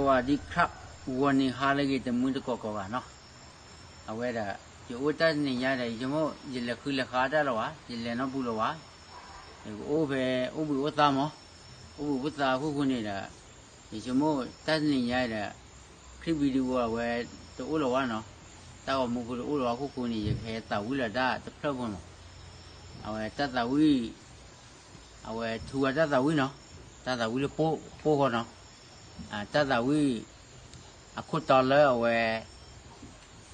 ဝၤဒံခရၣ် ဂီၤနံၤဟါလၢအဂ့ၤ တမုၢ်တကိးကိးဂၤနီၤ, အဝဲဒၣ် ယအိၣ်တၢ်တနံၤညါဒီး ယဆိကမိၣ် ယလဲၤဃုလဲၤဃါတၢ်လၢၤဘၣ်, ယလဲၤနီတပူၤလၢၤဘၣ်, ယကအိၣ်ဖဲ အိၣ်ဘှံးအိၣ်သါမး, အိၣ်ဘှံးအိၣ်သါအခိၣ်ဃိန့ၣ်ဒီး ယဆိကမိၣ်တၢ်တနံၤညါဒီး ခရံာ် video အဝဲတအိၣ်လၢၤဘၣ်နီၤ, တၢ်ဂီၤမူဖိတအိၣ်လၢၤဘၣ်အခိၣ်ဃိန့ၣ် ယကဟဲသးဝံၣ်လၢတၢ်တဖျၢၣ်ဖိမး, အဝဲတၢ်သးဝံၣ် အဝဲထူဝဲတၢ်သးဝံၣ်နီၤ, တၢ်သးဝံၣ်လၢပိၢ်ဃီနီၤ, တၢ်သးဝံၣ် အခိၣ်တီလၢအဝဲ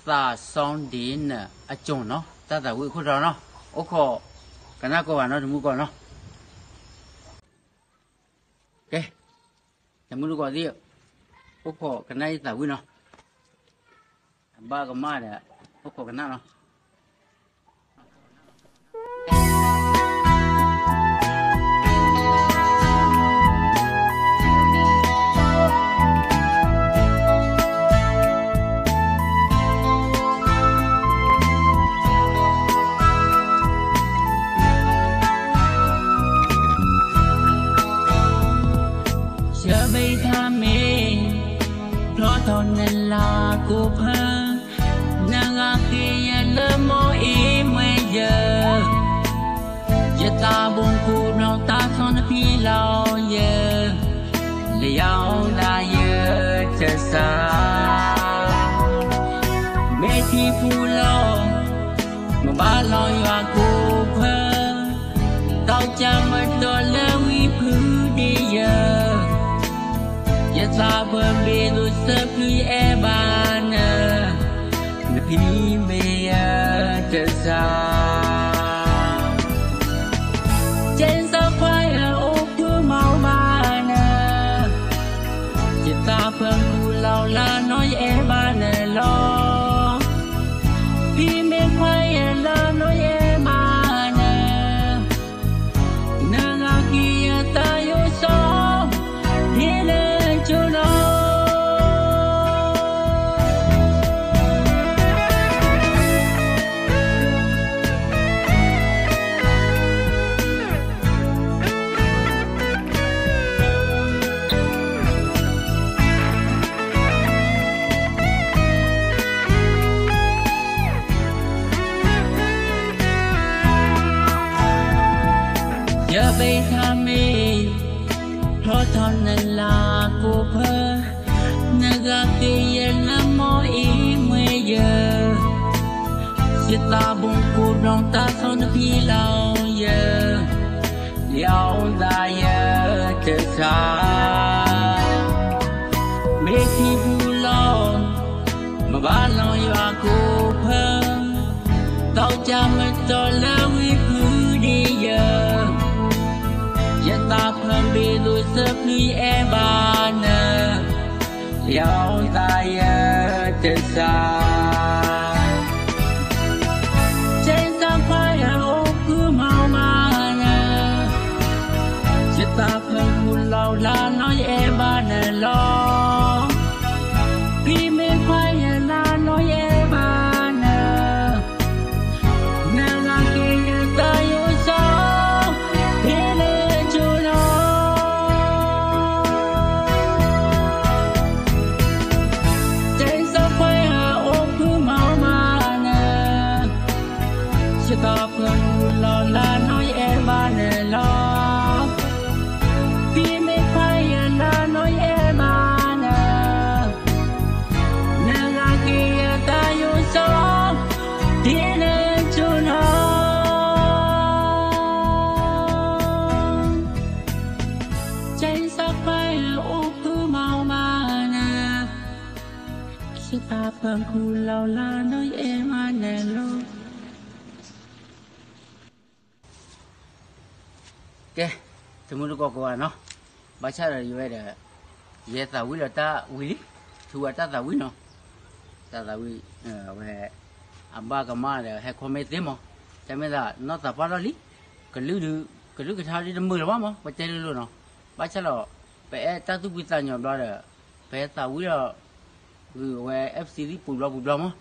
သးစီဒ့နၢၤအကၠိၤနီၤ, တၢ်သးဝံၣ်အခိၣ်တီနီၤ, အိၣ်ခိးကနၣ်ကိးဂၤနီၤ တမုၢ်ကိးနီၤ, ကဲ တမုၢ်တကိးသ့ၣ် အိၣ်ခိးကနၣ်ယသးဝံၣ်နီၤ, အဘၣ်ကမၣ်ဒီး အိၣ်ခိးကနၣ်နီၤ. ယဘၣ်တၢ်မ့ၢ် ဖျီထီၣ်နလၤကိးဖၢ, နဂၤက့ၤယလၢမိၢ်အံၤမွဲယၤ, ယသးဘိၣ်ကိၢ်ဘျီတၢ်ဆီၣ်နဖံးလီၤယၤ, လၢယအိၣ်သးယတစၢ်, မ့ၢ်ထံပူၤလီၤ မ့ၢ်ဘၣ်လီၤယွၤကိးဖၢ, ဒီးကမၢတီလၢဝံဖုဒံးယၤ, ယသးပှၢ်ဘ့ၣ်ဒိၣ်စၢဖုအဲၣ်ဘၣ်နၤ, နဖံမ့ၢ်ယတစၢ်, ကဲစၢ်ခွါယအိၣ်ဖုမၤမၤနၤ, ယသးပှၢ်မုၢ်လီၤလၢနီၢ်ယအဲၣ်ဘၣ်နၤလီၤ, ဖံမ့ၢ်ခွါယလၢနီၢ်ယအဲၣ်ဘၣ်နၤ, နဂၤက့ၤယတၢ်ယိၣ်စီ, ဒ်လဲၣ်ကၠိလီၤ. ယဘၣ်တၢ်မ့ၢ် ဖျီထီၣ်နလၤကိးဖၢ, နဂၤက့ၤယလၢမိၢ်အံၤမွဲယၤ, ယသးဘိၣ်ကိၢ်ဘျီတၢ်ဆီၣ်နဖံးလီၤယၤ, ယအိၣ်သးယတစၢ်, မ့ၢ်ထံပူၤလီၤ မ့ၢ်ဘၣ်လီၤယွၤကိးဖၢ, ဒီးကမၢတီလၢဝံဖုဒံးယၤ, ယသးပှၢ်ဘ့ၣ်ဒိၣ်စၢဖုအဲၣ်ဘၣ်နၤ, ယအိၣ်သးယတစၢ်, ကဲစၢ်ခွါယအိၣ်ဖုမၤမၤနၤ, ယသးပှၢ်မုၢ်လီၤလၢနီၢ်ယအဲၣ်ဘၣ်နၤလီၤ, ဖံမ့ၢ်ခွါယလၢနီၢ်ယအဲၣ်ဘၣ်နၤ, နဂၤက့ၤယတၢ်ယိၣ်စီ, ဒ်လဲၣ်ကၠိလီၤ. ကဲစၢ်ခွါယအိၣ်ဖုမၤမၤနၤ, ယသးပှၢ်မုၢ်လီၤလၢနီၢ်ယအဲၣ်ဘၣ်နၤလီၤ, ဖံမ့ၢ်ခွါယလၢနီၢ်ယအဲၣ်ဘၣ်နၤ, နဂၤက့ၤယတၢ်ယိၣ်စီ, ဒ်လဲၣ်ကၠိလီၤ. ကဲစၢ်ခွါယအိၣ်ဖုမၤမၤနၤ, ယသးပှၢ်မုၢ်လီၤလၢနီၢ်ယအဲၣ်ဘၣ်နၤလီၤ. ကဲ, တမုၢ်တကိးကိးဂၤနီၤ, ဘၣ်ဆၣ်ဒီးယဝဲဒီး ယဲသးဝံၣ်လီၤတၢ်ဝံၤလံ, ထူဝဲတၢ်သးဝံၣ်နီၤ, တၢ်သးဝံၣ်, အဝဲ အဘၣ်ကမၣ်ဒီးဟဲ comment သ့မး, တမ့ၢ်သးနီၢ်သးပှၢ်ထီၣ်လံ, ကလုာ်ဒုး, ကလုာ်ကထါဒ်တမုာ်လၢၤဘၣ်မး ပတဲလိၤလိၤနီၤ, ဘၣ်ဆၣ်ဒီး ပအဲၣ်တၢ်သူၣ်ဖှံသးညီဘျီဒီး ပဟဲသးဝံၣ်လီၤ ဂုာ်အဝဲ FC သ့ၣ်ပူၤဘျီပူၤဘျီမး,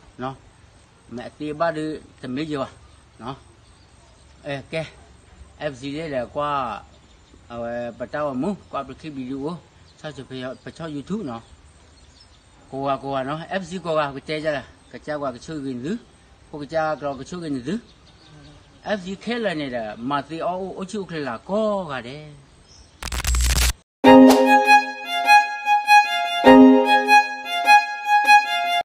မ့ၢ်အသ့အဘၣ်ဒီး တမ့ၢ်ယဘၣ်, ကဲ, FC သ့ၣ်ဒီးကွၢ်, အဝဲပတၢ်ဂီၤမူ ကွၢ်ပချံၣ် video, ဆီၣ်ဆၢပဆီၣ် YouTube နီၤ, ကိးဂၤကိးဂၤနီၤ FC ကိးဂၤ ကတဲယၤလၢ ကစၢ်ကွၢ်ကဆိၣ်ဂ့ၤနသု, ဖိကစၢ်ကီးကဆိၣ်ဂ့ၤနသု, FC ခဲလၢာ်န့ၣ်ဒီး မၤသ့အီၣ်အိၣ်အိၣ်ဆူၣ်အိၣ်ချ့လၢကိးဂၤဒဲး